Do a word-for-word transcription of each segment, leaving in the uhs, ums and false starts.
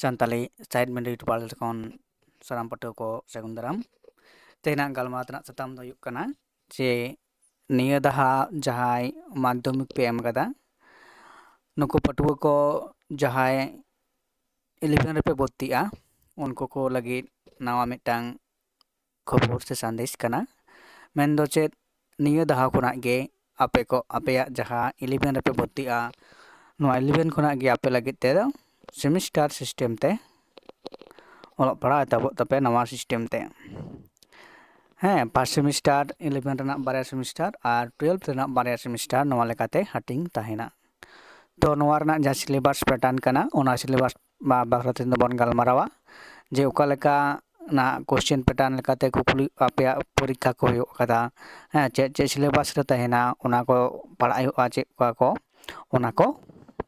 Santali side ᱢᱮᱱ YouTube ᱯᱟᱞᱮ ᱠᱷᱚᱱ ᱥᱟᱱᱟᱢ ᱯᱟᱹᱴᱷᱩᱣᱟᱹ ᱠᱚ ᱥᱟᱹᱜᱩᱱ ᱫᱟᱨᱟᱢ᱾ ᱛᱮᱦᱮᱧᱟᱜ ᱜᱟᱞᱢᱟᱨᱟᱣ ᱨᱮᱱᱟᱜ ᱥᱟᱛᱟᱢ ᱫᱚ ᱦᱩᱭᱩᱜ ᱠᱟᱱᱟ ᱡᱮ ᱱᱤᱭᱟᱹ ᱫᱷᱟᱣ ᱡᱟᱦᱟᱸᱭ ᱢᱟᱫᱽᱫᱷᱚᱢᱤᱠ ᱯᱮ ᱮᱢ ᱠᱟᱫᱟ, ᱱᱩᱠᱩ ᱯᱟᱹᱴᱷᱩᱣᱟᱹ ᱠᱚ ᱡᱟᱦᱟᱸᱭ ᱤᱞᱤᱵᱷᱮᱱ ᱨᱮᱯᱮ ᱵᱷᱚᱨᱛᱤᱜᱼᱟ, ᱩᱱᱠᱩ ᱠᱚ ᱞᱟᱹᱜᱤᱫ ᱱᱟᱣᱟ ᱢᱤᱫᱴᱟᱝ ᱠᱷᱚᱵᱚᱨ ᱥᱮ ᱥᱟᱸᱫᱮᱥ ᱠᱟᱱᱟ᱾ ᱢᱮᱱᱫᱚ ᱪᱮᱫ, ᱱᱤᱭᱟᱹ ᱫᱷᱟᱣ ᱠᱷᱚᱱᱟᱜ ᱜᱮ ᱟᱯᱮ ᱠᱚ, ᱟᱯᱮᱭᱟᱜ ᱡᱟᱦᱟᱸ ᱤᱞᱤᱵᱷᱮᱱ ᱨᱮᱯᱮ ᱵᱷᱚᱨᱛᱤᱜᱼᱟ, ᱱᱚᱣᱟ ᱤᱞᱤᱵᱷᱮᱱ ᱠᱷᱚᱱᱟᱜ ᱜᱮ ᱟᱯᱮ ᱞᱟᱹᱜᱤᱫ ᱛᱮᱫᱚ ᱥᱮᱢᱤᱥᱴᱟᱨ ᱥᱤᱥᱴᱮᱢ ᱛᱮ ᱚᱞᱚᱜ ᱯᱟᱲᱦᱟᱣ ᱮᱛᱚᱦᱚᱵᱚᱜ ᱛᱟᱯᱮ, ᱱᱟᱣᱟ ᱥᱤᱥᱴᱮᱢ ᱛᱮ᱾ ᱦᱮᱸ, ᱯᱷᱟᱥᱴ ᱥᱮᱢᱤᱥᱴᱟᱨ ᱤᱞᱤᱵᱷᱮᱱ ᱨᱮᱱᱟᱜ ᱵᱟᱨᱭᱟ ᱥᱮᱢᱤᱥᱴᱟᱨ ᱟᱨ ᱴᱩᱭᱮᱞᱵᱷ ᱨᱮᱱᱟᱜ ᱵᱟᱨᱭᱟ ᱥᱮᱢᱤᱥᱴᱟᱨ, ᱱᱚᱣᱟ ᱞᱮᱠᱟᱛᱮ ᱦᱟᱹᱴᱤᱧ ᱛᱟᱦᱮᱱᱟ᱾ ᱛᱚ ᱱᱚᱣᱟ ᱨᱮᱱᱟᱜ ᱡᱟᱦᱟᱸ ᱥᱤᱞᱮᱵᱟᱥ ᱯᱮᱴᱟᱨᱱ ᱠᱟᱱᱟ, ᱚᱱᱟ ᱥᱤᱞᱮᱵᱟᱥ ᱵᱟ-, ᱵᱟᱠᱷᱨᱟ ᱛᱮᱫᱚ ᱵᱚᱱ ᱜᱟᱞᱢᱟᱨᱟᱣᱟ ᱡᱮ ᱚᱠᱟ ᱞᱮᱠᱟ ᱱᱟᱜ ᱠᱚᱥᱪᱮᱱ ᱯᱮᱴᱟᱨᱱ ᱞᱮᱠᱟᱛᱮ ᱠᱩᱠᱞᱤ ᱟᱯᱮᱭᱟᱜ ᱯᱚᱨᱤᱠᱠᱷᱟ ᱠᱚ ᱦᱩᱭᱩᱜ ᱠᱟᱫᱟ, ᱦᱮᱸ, ᱪᱮᱫ ᱪᱮᱫ ᱥᱤᱞᱮᱵᱟᱥ ᱨᱮ ᱛᱟᱦᱮᱱᱟ, ᱚᱱᱟ ᱠᱚ ᱯᱟᱲᱦᱟᱜ ᱦᱩᱭᱩᱜᱼᱟ, ᱪᱮᱫ ᱠᱚ ᱠᱚ, ᱚᱱᱟ ᱠᱚ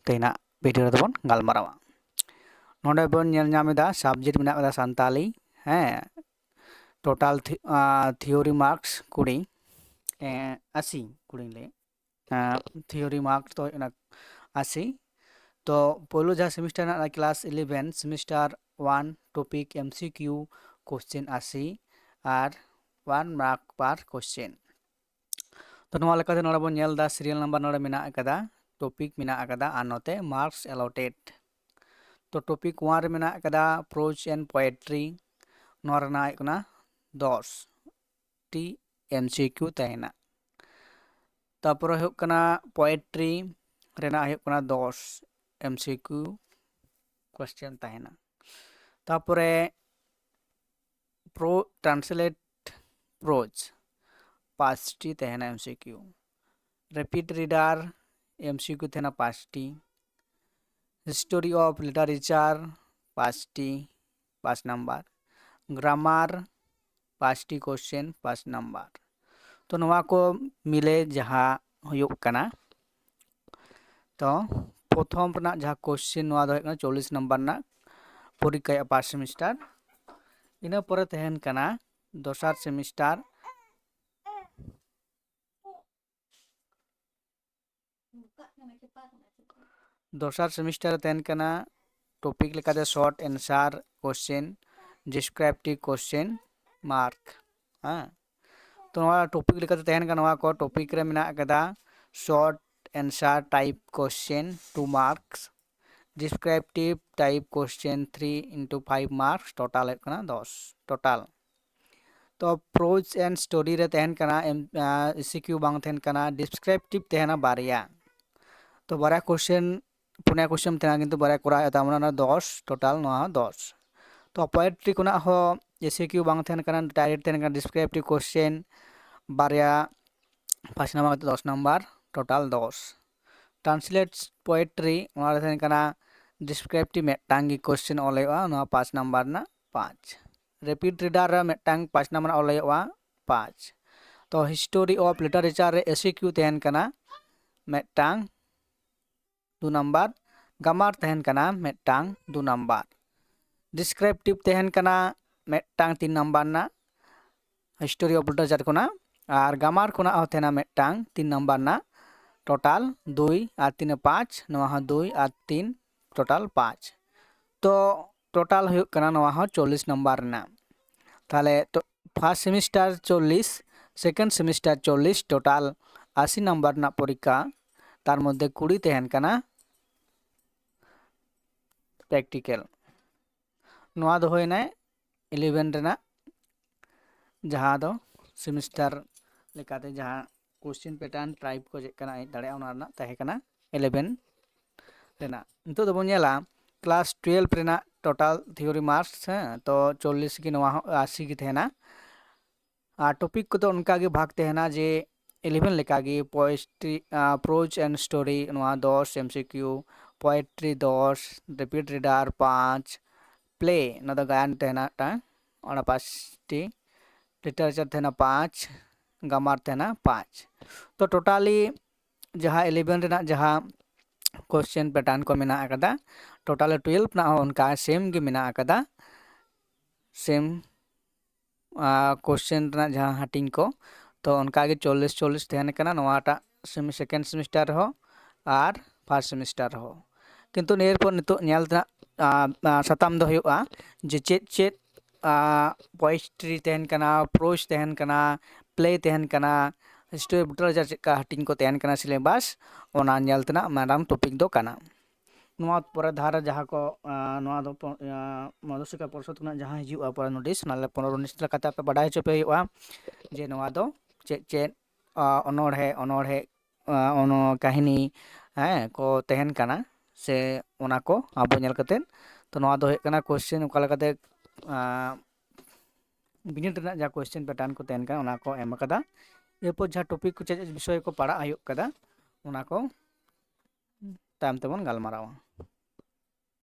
ᱛᱮᱦᱮᱧᱟᱜ ᱵᱷᱤᱰᱤᱭᱳ ᱨᱮᱫᱚ ᱵᱚᱱ ᱜᱟᱞᱢᱟᱨᱟᱣᱟ᱾ ᱱᱚᱰᱮ ᱵᱚᱱ ᱧᱮᱞ ᱧᱟᱢ ᱮᱫᱟ ᱥᱟᱵᱡᱮᱠᱴ ᱢᱮᱱᱟᱜ ᱠᱟᱫᱟ ᱥᱟᱱᱛᱟᱞᱤ, ᱦᱮᱸ, ᱴᱳᱴᱟᱞ ᱛᱷᱤ-, ᱟᱸ, ᱛᱷᱤᱭᱳᱨᱤ ᱢᱟᱨᱠᱥ ᱠᱩᱲᱤ, ᱮᱸ, ᱟᱥᱤ, ᱠᱩᱲᱤᱧ ᱞᱟᱹᱭ, ᱟᱸ, ᱛᱷᱤᱭᱳᱨᱤ ᱢᱟᱨᱠᱥ ᱫᱚ ᱦᱩᱭᱩᱜ ᱠᱟᱱᱟ ᱟᱥᱤ᱾ ᱛᱚ ᱯᱳᱭᱞᱳ ᱡᱟᱦᱟᱸ ᱥᱮᱢᱤᱥᱴᱟᱨ ᱦᱮᱱᱟᱜ ᱠᱟᱫᱟ, ᱠᱞᱟᱥ ᱤᱞᱤᱵᱷᱮᱱ, ᱥᱮᱢᱤᱥᱴᱟᱨ ᱳᱣᱟᱱ, ᱴᱚᱯᱤᱠ ᱮᱢ ᱥᱤ ᱠᱤᱭᱩ, ᱠᱚᱥᱪᱮᱱ ᱟᱥᱤ ᱟᱨ ᱳᱣᱟᱱ ᱢᱟᱨᱠ ᱯᱟᱨ ᱠᱚᱥᱪᱮᱱ᱾ ᱛᱚ ᱱᱚᱣᱟ ᱞᱮᱠᱟᱛᱮ ᱱᱚᱰᱮ ᱵᱚᱱ ᱧᱮᱞ ᱮᱫᱟ, ᱥᱤᱨᱤᱭᱟᱞ ᱱᱟᱢᱵᱟᱨ ᱱᱚᱰᱮ ᱢᱮᱱᱟᱜ ᱟᱠᱟᱫᱟ, ᱴᱚᱯᱤᱠ ᱢᱮᱱᱟᱜ ᱟᱠᱟᱫᱟ ᱟᱨ ᱱᱚᱛᱮ ᱢᱟᱨᱠᱥ ᱮᱞᱚᱴᱮᱰ᱾ ᱛᱚ ᱴᱚᱯᱤᱠ ᱳᱣᱟᱱ ᱨᱮ ᱢᱮᱱᱟᱜ ᱟᱠᱟᱫᱟ ᱯᱨᱳᱡᱽ ᱮᱱᱰ ᱯᱳᱭᱮᱴᱨᱤ, ᱱᱚᱣᱟ ᱨᱮᱱᱟᱜ ᱦᱩᱭᱩᱜ ᱠᱟᱱᱟ ᱫᱚᱥ ᱴᱤ ᱮᱢ ᱥᱤ ᱠᱤᱭᱩ ᱛᱟᱦᱮᱱᱟ᱾ ᱛᱟᱯᱚᱨᱮ ᱦᱩᱭᱩᱜ ᱠᱟᱱᱟ ᱯᱳᱭᱮᱴᱨᱤ ᱨᱮᱱᱟᱜ ᱦᱩᱭᱩᱜ ᱠᱟᱱᱟ ᱫᱚᱥ ᱮᱢ ᱥᱤ ᱠᱤᱭᱩ ᱠᱚᱥᱪᱮᱱ ᱛᱟᱦᱮᱱᱟ᱾ ᱛᱟᱯᱚᱨᱮ ᱯᱨᱳ ᱴᱨᱟᱱᱥᱞᱮᱴ ᱯᱨᱳᱡᱽ ᱯᱟᱸᱪᱴᱤ ᱛᱟᱦᱮᱱᱟ ᱮᱢ ᱥᱤ ᱠᱤᱭᱩ᱾ ᱨᱮᱯᱤᱰ ᱨᱤᱰᱟᱨ ᱮᱢ ᱥᱤ ᱠᱤᱭᱩ ᱛᱟᱦᱮᱱᱟ ᱯᱟᱸᱪᱴᱤ᱾ ᱦᱤᱥᱴᱳᱨᱤ ᱚᱯᱷ ᱞᱤᱴᱟᱨᱮᱪᱟᱨ ᱯᱟᱸᱪᱴᱤ, ᱯᱟᱸᱪ ᱱᱟᱢᱵᱟᱨ᱾ ᱜᱨᱟᱢᱟᱨ ᱯᱟᱸᱪᱴᱤ ᱠᱚᱥᱪᱮᱱ, ᱯᱟᱸᱪ ᱱᱟᱢᱵᱟᱨ᱾ ᱛᱚ ᱱᱚᱣᱟ ᱠᱚ ᱢᱤᱞᱮ ᱡᱟᱦᱟᱸ ᱦᱩᱭᱩᱜ ᱠᱟᱱᱟ, ᱛᱚ ᱯᱨᱚᱛᱷᱚᱢ ᱨᱮᱱᱟᱜ ᱡᱟᱦᱟᱸ ᱠᱚᱥᱪᱮᱱ, ᱱᱚᱣᱟ ᱫᱚ ᱦᱩᱭᱩᱜ ᱠᱟᱱᱟ ᱪᱚᱞᱞᱤᱥ ᱱᱟᱢᱵᱟᱨ ᱨᱮᱱᱟᱜ ᱯᱚᱨᱤᱠᱠᱷᱟ ᱦᱩᱭᱩᱜᱼᱟ ᱯᱷᱟᱥᱴ ᱥᱮᱢᱤᱥᱴᱟᱨ᱾ ᱤᱱᱟᱹ ᱯᱚᱨᱮ ᱛᱟᱦᱮᱱ ᱠᱟᱱᱟ ᱫᱚᱥᱟᱨ ᱥᱮᱢᱤᱥᱴᱟᱨ᱾ ᱫᱚᱥᱟᱨ ᱥᱮᱢᱤᱥᱴᱟᱨ ᱨᱮ ᱛᱟᱦᱮᱱ ᱠᱟᱱᱟ ᱴᱚᱯᱤᱠ ᱞᱮᱠᱟᱛᱮ short answer question, descriptive question, mark. ᱦᱮᱸ, ᱛᱚ ᱱᱚᱣᱟ ᱴᱚᱯᱤᱠ ᱞᱮᱠᱟᱛᱮ ᱛᱟᱦᱮᱱ ᱠᱟᱱᱟ, ᱱᱚᱣᱟ ᱠᱚ ᱴᱚᱯᱤᱠ ᱨᱮ ᱢᱮᱱᱟᱜ ᱟᱠᱟᱫᱟ short answer type question two marks, descriptive type question three into five marks, total ᱦᱩᱭᱩᱜ ᱠᱟᱱᱟ ᱫᱚᱥ total. ᱛᱚ prose and story ᱨᱮ ᱛᱟᱦᱮᱱ ᱠᱟᱱᱟ ᱮᱢ, ᱮᱥᱤᱠᱤᱭᱩ ᱵᱟᱝ ᱛᱟᱦᱮᱱ ᱠᱟᱱᱟ, descriptive ᱛᱟᱦᱮᱱᱟ ᱵᱟᱨᱭᱟ. ᱛᱚ ᱵᱟᱨᱭᱟ question, ᱯᱩᱱᱭᱟ question ᱛᱟᱦᱮᱱᱟ, ᱠᱤᱱᱛᱩ ᱵᱟᱨᱭᱟ ᱠᱚᱨᱟᱣ ᱦᱩᱭᱩᱜᱼᱟ, ᱛᱟᱨ ᱢᱟᱱᱮ ᱚᱱᱟ ᱫᱚᱥ total, ᱱᱚᱣᱟ ᱦᱚᱸ ᱫᱚᱥ. ᱛᱚ ᱯᱳᱭᱮᱴᱨᱤ ᱠᱷᱚᱱᱟᱜ ᱦᱚᱸ ᱮᱥᱤᱠᱤᱭᱩ ᱵᱟᱝ ᱛᱟᱦᱮᱱ ᱠᱟᱱᱟ, direct ᱛᱟᱦᱮᱱ ᱠᱟᱱᱟ descriptive question ᱵᱟᱨᱭᱟ, ᱯᱟᱸᱪ ᱱᱟᱢᱵᱟᱨ ᱠᱟᱛᱮ ᱫᱚᱥ ᱱᱟᱢᱵᱟᱨ, total ᱫᱚᱥ. Translate poetry, ᱚᱱᱟ ᱨᱮ ᱛᱟᱦᱮᱱ ᱠᱟᱱᱟ descriptive ᱢᱤᱫᱴᱟᱝ ᱜᱮ question ᱚᱞ ᱦᱩᱭᱩᱜᱼᱟ, ᱱᱚᱣᱟ ᱯᱟᱸᱪ ᱱᱟᱢᱵᱟᱨ ᱨᱮᱱᱟᱜ ᱯᱟᱸᱪ. Rapid reader ᱨᱮ ᱢᱤᱫᱴᱟᱝ ᱯᱟᱸᱪ ᱱᱟᱢᱵᱟᱨ ᱚᱞ ᱦᱩᱭᱩᱜᱼᱟ, ᱯᱟᱸᱪ. ᱛᱚ history of literature ᱨᱮ ᱮᱥᱤᱠᱤᱭᱩ ᱛᱟᱦᱮᱱ ᱠᱟᱱᱟ ᱢᱤᱫᱴᱟᱝ, ᱫᱩ ᱱᱟᱢᱵᱟᱨ. ᱜᱨᱟᱢᱟᱨ ᱛᱟᱦᱮᱱ ᱠᱟᱱᱟ ᱢᱤᱫᱴᱟᱝ, ᱫᱩ ᱱᱟᱢᱵᱟᱨ. Descriptive ᱛᱟᱦᱮᱱ ᱠᱟᱱᱟ ᱢᱤᱫᱴᱟᱝ, ᱛᱤᱱ ᱱᱟᱢᱵᱟᱨ ᱨᱮᱱᱟᱜ history of literature ᱠᱷᱚᱱᱟᱜ, ᱟᱨ ᱜᱨᱟᱢᱟᱨ ᱠᱷᱚᱱᱟᱜ ᱦᱚᱸ ᱛᱟᱦᱮᱱᱟ ᱢᱤᱫᱴᱟᱝ, ᱛᱤᱱ ᱱᱟᱢᱵᱟᱨ ᱨᱮᱱᱟᱜ, total ᱫᱩᱭ ᱟᱨ ᱛᱤᱱ ᱯᱟᱸᱪ, ᱱᱚᱣᱟ ᱦᱚᱸ ᱫᱩᱭ ᱟᱨ ᱛᱤᱱ, total ᱯᱟᱸᱪ. ᱛᱚ total ᱦᱩᱭᱩᱜ ᱠᱟᱱᱟ ᱱᱚᱣᱟ ᱦᱚᱸ ᱪᱚᱞᱞᱤᱥ ᱱᱟᱢᱵᱟᱨ ᱨᱮᱱᱟᱜ. ᱛᱟᱦᱚᱞᱮ first semester ᱪᱚᱞᱞᱤᱥ, second semester ᱪᱚᱞᱞᱤᱥ, total ᱟᱥᱤ ᱱᱟᱢᱵᱟᱨ ᱨᱮᱱᱟᱜ ᱯᱚᱨᱤᱠᱠᱷᱟ, ᱛᱟᱨ ᱢᱚᱫᱽᱫᱷᱮ ᱠᱩᱲᱤ ᱛᱟᱦᱮᱱ ᱠᱟᱱᱟ practical. ᱱᱚᱣᱟ ᱫᱚ ᱦᱩᱭᱱᱟ eleven ᱨᱮᱱᱟᱜ, ᱡᱟᱦᱟᱸ ᱫᱚ semester ᱞᱮᱠᱟᱛᱮ ᱡᱟᱦᱟᱸ question pattern type ᱠᱚ ᱪᱮᱫ ᱠᱟᱱᱟ ᱦᱮᱡ ᱫᱟᱲᱮᱭᱟᱜᱼᱟ, ᱚᱱᱟ ᱨᱮᱱᱟᱜ ᱛᱟᱦᱮᱸ ᱠᱟᱱᱟ eleven ᱨᱮᱱᱟᱜ. ᱱᱤᱛᱚᱜ ᱫᱚᱵᱚᱱ ᱧᱮᱞᱟ class twelve ᱨᱮᱱᱟᱜ total theory marks, ᱦᱮᱸ, ᱛᱚ ᱪᱚᱞᱞᱤᱥ ᱜᱮ, ᱱᱚᱣᱟ ᱦᱚᱸ ᱟᱥᱤ ᱜᱮ ᱛᱟᱦᱮᱱᱟ. ᱟᱨ topic ᱠᱚᱫᱚ ᱚᱱᱠᱟᱜᱮ ᱵᱷᱟᱜᱽ ᱛᱟᱦᱮᱱᱟ ᱡᱮ eleven ᱞᱮᱠᱟᱜᱮ, poetry, prose and story ᱱᱚᱣᱟ ᱫᱚᱥ, M C Q, poetry ᱫᱚᱥ, rapid reader ᱯᱟᱸᱪ, play ᱱᱚᱣᱟ ᱫᱚ ᱜᱟᱭᱟᱱ ᱛᱟᱦᱮᱱᱟ ᱢᱤᱫᱴᱟᱝ, ᱚᱱᱟ ᱯᱟᱸᱪᱴᱤ, literature ᱛᱟᱦᱮᱱᱟ ᱯᱟᱸᱪ, ᱜᱨᱟᱢᱟᱨ ᱛᱟᱦᱮᱱᱟ ᱯᱟᱸᱪ. ᱛᱚ totally ᱡᱟᱦᱟᱸ eleven ᱨᱮᱱᱟᱜ ᱡᱟᱦᱟᱸ question pattern ᱠᱚ ᱢᱮᱱᱟᱜ ᱟᱠᱟᱫᱟ, totally twelve ᱨᱮᱱᱟᱜ ᱦᱚᱸ ᱚᱱᱠᱟ same ᱜᱮ ᱢᱮᱱᱟᱜ ᱟᱠᱟᱫᱟ, same question ᱨᱮᱱᱟᱜ ᱡᱟᱦᱟᱸ ᱦᱟᱹᱴᱤᱧ ᱠᱚ, ᱛᱚ ᱚᱱᱠᱟᱜᱮ ᱪᱚᱞᱞᱤᱥ ᱪᱚᱞᱞᱤᱥ ᱛᱟᱦᱮᱱ ᱠᱟᱱᱟ ᱱᱚᱣᱟᱴᱟᱜ second semester ᱨᱮᱦᱚᱸ ᱟᱨ first semester ᱨᱮᱦᱚᱸ. ᱠᱤᱱᱛᱩ ᱱᱤᱭᱟᱹ ᱯᱚᱨ ᱱᱤᱛᱚᱜ ᱧᱮᱞ ᱛᱮᱱᱟᱜ ᱟᱸ, ᱟᱸ, ᱥᱟᱛᱟᱢ ᱫᱚ ᱦᱩᱭᱩᱜᱼᱟ ᱡᱮ ᱪᱮᱫ ᱪᱮᱫ, ᱟᱸ, ᱯᱳᱭᱮᱴᱨᱤ ᱛᱟᱦᱮᱱ ᱠᱟᱱᱟ, ᱯᱨᱳᱡᱽ ᱛᱟᱦᱮᱱ ᱠᱟᱱᱟ, ᱯᱞᱮ ᱛᱟᱦᱮᱱ ᱠᱟᱱᱟ, ᱦᱤᱥᱴᱳᱨᱤ ᱚᱯᱷ ᱞᱤᱴᱟᱨᱮᱪᱟᱨ ᱪᱮᱫ ᱞᱮᱠᱟ ᱦᱟᱹᱴᱤᱧ ᱠᱚ ᱛᱟᱦᱮᱱ ᱠᱟᱱᱟ, ᱥᱤᱞᱮᱵᱟᱥ, ᱚᱱᱟ ᱧᱮᱞ ᱛᱮᱱᱟᱜ ᱢᱟᱨᱟᱝ ᱴᱚᱯᱤᱠ ᱫᱚ ᱠᱟᱱᱟ᱾ ᱱᱚᱣᱟ ᱯᱚᱨᱮ ᱫᱷᱟᱨᱟ ᱨᱮ ᱡᱟᱦᱟᱸ ᱠᱚ, ᱟᱸ, ᱱᱚᱣᱟ ᱫᱚ ᱯᱚ-, ᱟᱸ, ᱢᱚᱫᱷᱩᱥᱤᱠᱟ ᱯᱚᱨᱥᱚᱫ ᱠᱷᱚᱱᱟᱜ ᱡᱟᱦᱟᱸ ᱦᱤᱡᱩᱜᱼᱟ ᱯᱚᱨᱮ ᱱᱳᱴᱤᱥ, ᱚᱱᱟ ᱞᱮ ᱯᱚᱱᱨᱚ ᱱᱳᱴᱤᱥ ᱞᱮᱠᱟᱛᱮ ᱟᱯᱮ ᱵᱟᱰᱟᱭ ᱦᱚᱪᱚ ᱯᱮ ᱦᱩᱭᱩᱜᱼᱟ ᱡᱮ ᱱᱚᱣᱟ ᱫᱚ ᱪᱮᱫ ᱪᱮᱫ, ᱟᱸ, ᱚᱱᱚᱬᱦᱮ, ᱚᱱᱚᱬᱦᱮ, ᱟᱸ, ᱚᱱᱚ ᱠᱟᱹᱦᱱᱤ, ᱦᱮᱸ, ᱠᱚ ᱛᱟᱦᱮᱱ ᱠᱟᱱᱟ, ᱥᱮ ᱚᱱᱟ ᱠᱚ ᱟᱵᱚ ᱧᱮᱞ ᱠᱟᱛᱮᱫ᱾ ᱛᱚ ᱱᱚᱣᱟ ᱫᱚ ᱦᱩᱭᱩᱜ ᱠᱟᱱᱟ ᱠᱚᱥᱪᱮᱱ ᱚᱠᱟ ᱞᱮᱠᱟᱛᱮ, ᱟᱸ, ᱵᱤᱱᱤᱰ ᱨᱮᱱᱟᱜ ᱡᱟᱦᱟᱸ ᱠᱚᱥᱪᱮᱱ ᱯᱮᱴᱟᱨᱱ ᱠᱚ ᱛᱟᱦᱮᱱ ᱠᱟᱱᱟ, ᱚᱱᱟ ᱠᱚ ᱮᱢ ᱟᱠᱟᱫᱟ᱾ ᱮᱨᱯᱚᱨ ᱡᱟᱦᱟᱸ ᱴᱚᱯᱤᱠ ᱠᱚ, ᱪᱮᱫ ᱪᱮᱫ ᱵᱤᱥᱚᱭ ᱠᱚ ᱯᱟᱲᱦᱟᱜ ᱦᱩᱭᱩᱜ ᱠᱟᱫᱟ, ᱚᱱᱟ ᱠᱚ ᱛᱟᱭᱚᱢ ᱛᱮᱵᱚᱱ ᱜᱟᱞᱢᱟᱨᱟᱣᱟ᱾